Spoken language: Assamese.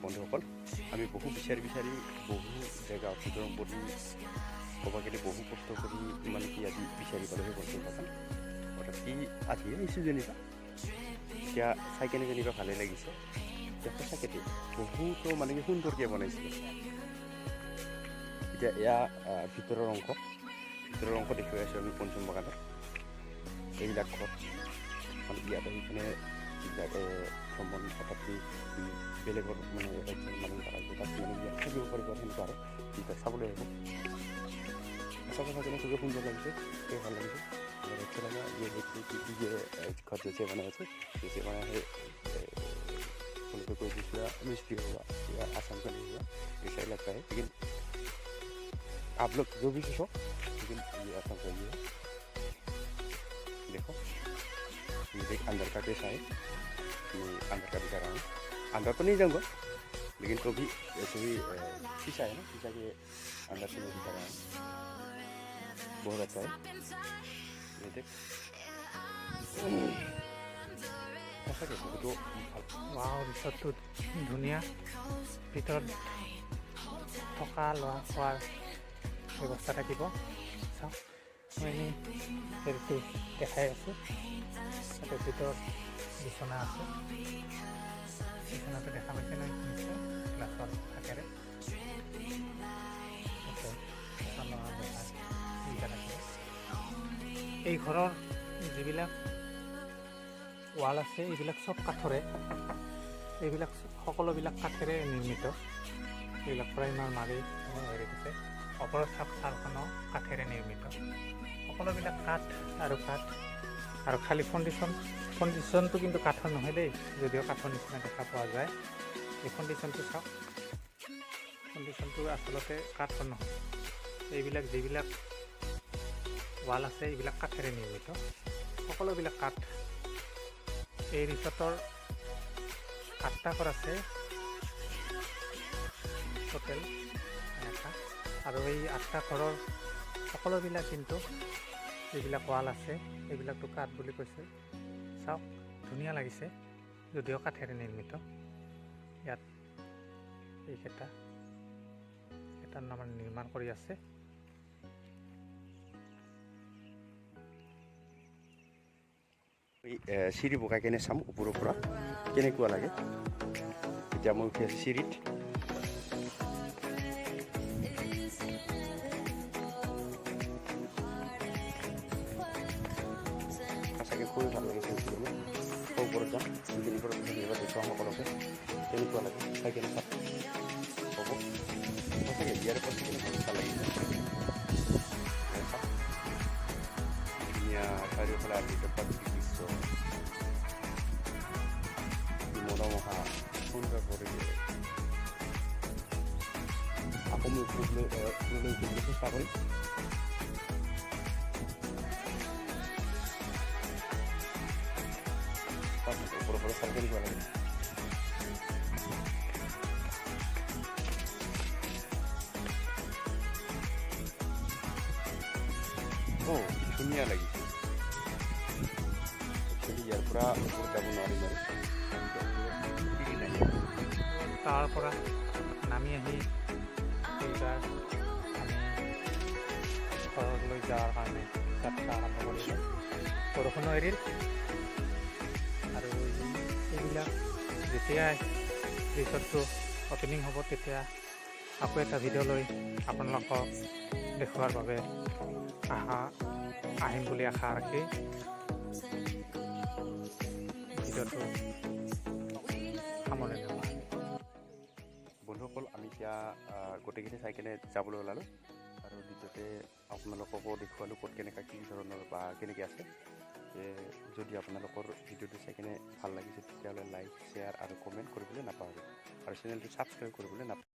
বন্ধুসকল, আমি বহু বিচাৰি বিচাৰি, বহু জেগা অতিক্ৰম কৰি, ক'ব গ'লে বহু কষ্ট কৰি মানে কি আজি বিচাৰি পালোঁ সেই পঞ্চম বাগান। অৰ্থাৎ কি আজিয়ে আহিছোঁ যেনিবা। এতিয়া চাই কেনে যেনিবা ভালেই লাগিছে। এতিয়া সঁচাকৈ দেই, বহুতো মানে কি সুন্দৰকৈ বনাইছিলে। এতিয়া এয়া ভিতৰৰ অংশ, ভিতৰৰ অংশ দেখুৱাই আছোঁ আমি পঞ্চম বাগানত। এইবিলাক ঘৰ মানে ইয়াত আহি কিনে যিবিলাক ভ্ৰমণ, অৰ্থাৎ কি বেলেগৰ মানে ৰাজ্যৰ মানুহবিলাক আহিব, তাত মানে ইয়াত থাকিব পাৰিব আৰু সেনেকুৱা আৰু যিবিলাক চাবলৈ আহিব। সঁচাকৈ চাই কিনে খুবেই সুন্দৰ লাগিছে, খুবেই ভাল লাগিছে। बहुत अच्छा लगा। ये देखिए कि ये घर जैसे बना है, जैसे बना है बोले तो कोई दूसरा मिस्त्री होगा या आसाम का नहीं होगा, ऐसा ही लगता है। लेकिन आप लोग जो भी सोचो, लेकिन ये आसाम का ही है। देखो, ये देख अंदर का कैसा है। मैं अंदर का दिखा रहा हूँ, अंदर तो नहीं जाऊँगा, लेकिन तो भी ऐसे ही शीशा है ना, शीशा के अंदर से मैं दिखा रहा हूँ। बहुत अच्छा है। ये देख, সঁচাকৈ বহুতো ভাল। ৱাও, ৰিচৰ্টটো ধুনীয়া। ভিতৰত থকা লোৱা খোৱাৰ ব্যৱস্থা থাকিব। চাওক, মই এনেই হেৰিটো দেখাই আছোঁ। তাতে ভিতৰত বিচনা আছে। বিচনাটো দেখা পাইছে নহয় নিশ্চয়, গ্লাছৰ ফাকেৰে। তাতে থকা লোৱা বহাৰ সুবিধা থাকিব। এই ঘৰৰ যিবিলাক ৱাল আছে, এইবিলাক চব কাঠৰে। এইবিলাক সকলোবিলাক কাঠেৰে নিৰ্মিত। এইবিলাক প্ৰাইমাৰ মাৰি হেৰি কৰিছে। ওপৰত চাওক, চালখনো কাঠেৰে নিৰ্মিত। সকলোবিলাক কাঠ আৰু কাঠ আৰু খালি ফাউণ্ডেশ্যন, ফাউণ্ডেশ্যনটো কিন্তু কাঠৰ নহয় দেই, যদিও কাঠৰ নিচিনা দেখা পোৱা যায়। এই ফাউণ্ডেশ্যনটো চাওক, ফাউণ্ডেশ্যনটো আচলতে কাঠৰ নহয়। এইবিলাক যিবিলাক ৱাল আছে, এইবিলাক কাঠেৰে নিৰ্মিত, সকলোবিলাক কাঠ। এই ৰিচৰ্টৰ আঠটা ঘৰ আছে টোটেল এনেকুৱা। আৰু এই আঠটা ঘৰৰ সকলোবিলাক কিন্তু যিবিলাক ৱাল আছে, এইবিলাকতো কাঠ বুলি কৈছে। চাওক, ধুনীয়া লাগিছে, যদিও কাঠেৰে নিৰ্মিত। ইয়াত এইকেইটা এটা নামাৰ নিৰ্মাণ কৰি আছে। এই চিৰি বগাই কেনে চাম ওপৰৰ পৰা কেনেকুৱা লাগে। এতিয়া মই উঠি আছোঁ চিৰিত। সঁচাকৈ খুবেই ভাল লাগিছে উঠি কেনে। ওপৰত যাম, সেইখিনিৰ পৰা ধুনীয়াকৈ দেখুৱাম সকলোকে কেনেকুৱা লাগে, চাই কেনে চাম হ'ব। সঁচাকৈ ইয়াৰ ওপৰত থাকি বহুত ভাল লাগিছে। ধুনীয়া চাৰিওফালে আবৃত প্ৰাকৃতিক দৃশ্য, মনোমোহা সুন্দৰ পৰিৱেশ। আকৌ মই ওপৰলৈ উঠিবলৈ চেষ্টা কৰিম। তাৰপিছত ওপৰৰ পৰা চাই কেনেকুৱা লাগে। অঁ, ধুনীয়া লাগিছে। একচুৱেলি ইয়াৰ পৰা ওপৰত যাব নোৱাৰিম আৰু চিৰি নাই। তাৰ পৰা নামি আহি এইবাৰ আমি ঘৰলৈ যোৱাৰ কাৰণে যাত্ৰা আৰম্ভ কৰিলোঁ। বৰষুণো এৰিল। আৰু এইবিলাক যেতিয়া ৰিচৰ্টটো অ'পেনিং হ'ব, তেতিয়া আকৌ এটা ভিডিঅ' লৈ আপোনালোকক দেখুওৱাৰ বাবে আহিম বুলি আশা ৰাখি ভিডিঅ'টো সামৰণি মাৰিলোঁ। বন্ধুসকল, আমি এতিয়া গোটেইখিনি চাই কেনে যাবলৈ ওলালোঁ আৰু দ্বিতীয়তে আপোনালোককো দেখুৱালোঁ ক'ত কেনেকুৱা কি ধৰণৰ বা কেনেকৈ আছে। যদি আপোনালোকৰ ভিডিঅ'টো চাই কেনে ভাল লাগিছে, তেতিয়াহ'লে লাইক, শ্বেয়াৰ আৰু কমেণ্ট কৰিবলৈ নাপাহৰিব আৰু চেনেলটো ছাবস্ক্ৰাইব কৰিবলৈ নাপাহৰিব।